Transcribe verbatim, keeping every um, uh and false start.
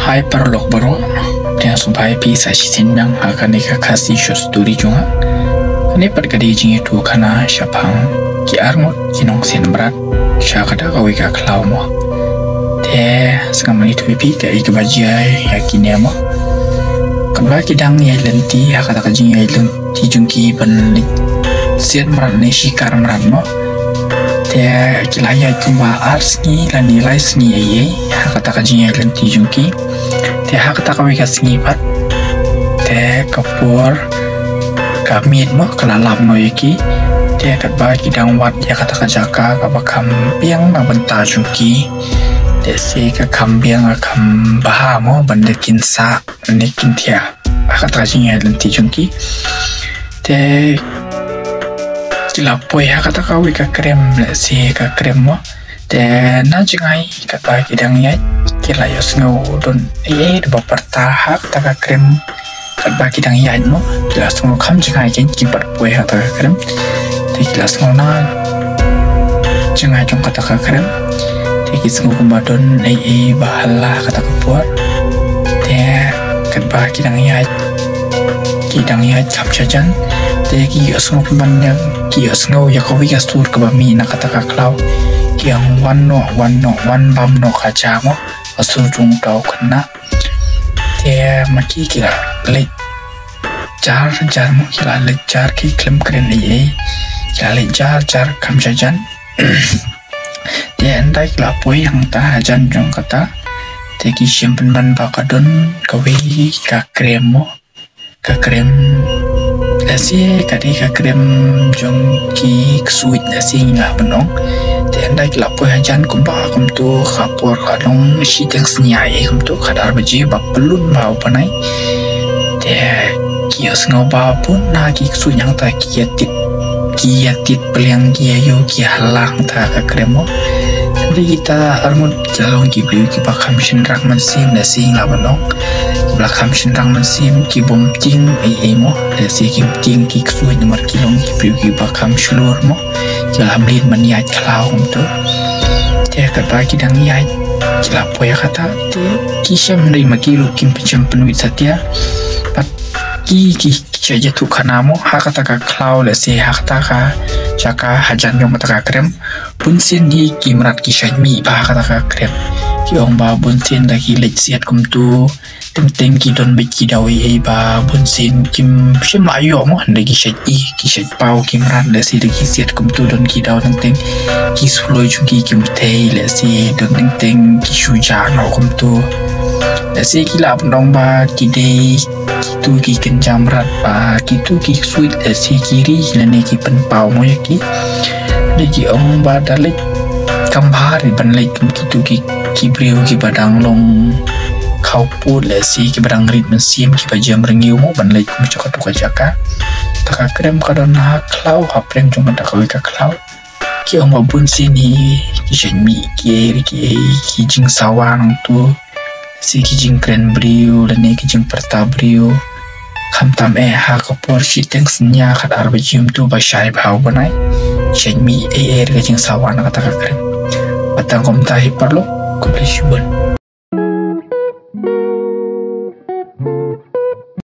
Hai paralok baroh, pdiang sngewbha ïa phi sa shisien biang ha kane ka Khasi short story jong nga. Kane pat ka dei jingïathuhkhana shaphang ki arngut ki nongsiat mrad sha kata kawei ka khlaw mo. Te sa ngam ïathuh ïa phi kaei kaba jia ïa kine mo. Katba ki dang ïaid lynti ha kata ka jingïaid lynti jong ki ban leit siat mrad ne shikar mrad mo. Te ki la ïaid kumba ar sngi lane lai sngi ei ei ha kata ka jingïaid lynti jong ki. Te ha kata kawei ka sngi pat, te ka por ka miet mo ka la lap noh ïa ki. Te katba ki dang wad ïa kata ka jaka kaba kham biang na bynta jong ki, te lehse ka kham biang ka kham bha mo ban da kin sah ne kin thiah ha kata ka jingïaid lynti jong ki. Te ki la poi ha kata kawei ka krem, lehse ka krem mo. Te na jngai katba ki dang ïaid ki la ïohsngew don ei ei da ba pyrta ha kata ka krem. Katba ki dang ïaid mo, ki la sngew kham jngai kein ki pat poi ha kata ka krem. Te ki la sngew na jngai jong kata ka krem. Te ki sngew kumba don ei ei ba hala ha kata ka por. Te katba ki dang ïaid, ki dang ïaid kham sha jan. Te ki ïohsngew kumba ïa, ki ïohsngew ïa kawei ka sur kaba mih na kata ka khlaw. Ki ong, "Wan noh, wan noh, wan bam noh ka ja mo, ka sur jong uta u khynnah." Te ma ki ki la leit jar jar mo, ki la leit jar, ki khlem kren ei ei. Ki la leit jar jar kham sha jan. Te hynda ki la poi hangta hajan jong kata, te ki shem pynban ba ka don kawei ka krem mo. Ka krem, lehse ka dei ka krem jong ki ksuid, lehse ngi lah ban ong. Te hynda ki la poi hajan kumba kumto, ka por ka long shiteng synñia ei ei kumto, khatar baje ba pyllun bha u bnai. Te ki ïohsngew ba bun na ki ksuid hangta ki ïa tit, ki ïa tit pliang, ki ïa ïoh, ki ïa halang ta ka krem mo. Hynrei kita arngut ki la long ki briew kiba kham shynrang mynsiem, lehse ngi lah ban ong. Kiba kham shynrang mynsiem, ki bym tieng ei ei mo. Lehse kim tieng ki ksuid namar ki long ki briew kiba kham shlur mo. Ki la mlien ban ïaid khlaw kumto. Te katba ki dang ïaid, ki la poi ha kata, te ki shem, hynrei ma ki ruh kim pynshem pynwit satia. Pat ki, ki, ki shait ïathuhkhana mo, ha kata ka khlaw, lehse ha kata ka jaka hajan jong kata ka krem, bunsien hi ki mrad ki shait mih bha ha kata ka krem. Ki ong ba bunsien da ki leit siat kumto, teng teng ki don beit ki daw ei ei ba bunsien kim shym la ïoh mo, hynrei ki shait i, ki shait paw ki mrad, lehse da ki siat kumto don ki daw teng teng, ki suloi jong ki kim thei, lehse don teng teng ki shu jah noh kumto. Lehse ki lah ban ong ba ki dei kitu ki kynja mrad ba kitu ki ksuid, lehse ki ri lane ki pynpaw mo ïa ki. Hynrei ki ong ba da leit kam bha ri ban leit kum kitu ki, ki briew kiba dang long khawpud, lehse kiba dang rit mynsiem, kiba jem rngiew mo, ban leit kum sha katu ka jaka. Ta ka krem ka don ha khlaw, ha pdeng jong kata kawei ka khlaw. Ki ong ba bunsien hi ki shait mih kiei kiei ki jingsawa nangto, lehse ki jingkren briew lane ki jingpyrta briew. Khamtam eh ha ka por shiteng synñia, khatar baje kumto ba shai bha u bnai, shait mih ei ei ka jingsawa na kata ka krem. Bad tang kumta hi paralok, khublei shibun.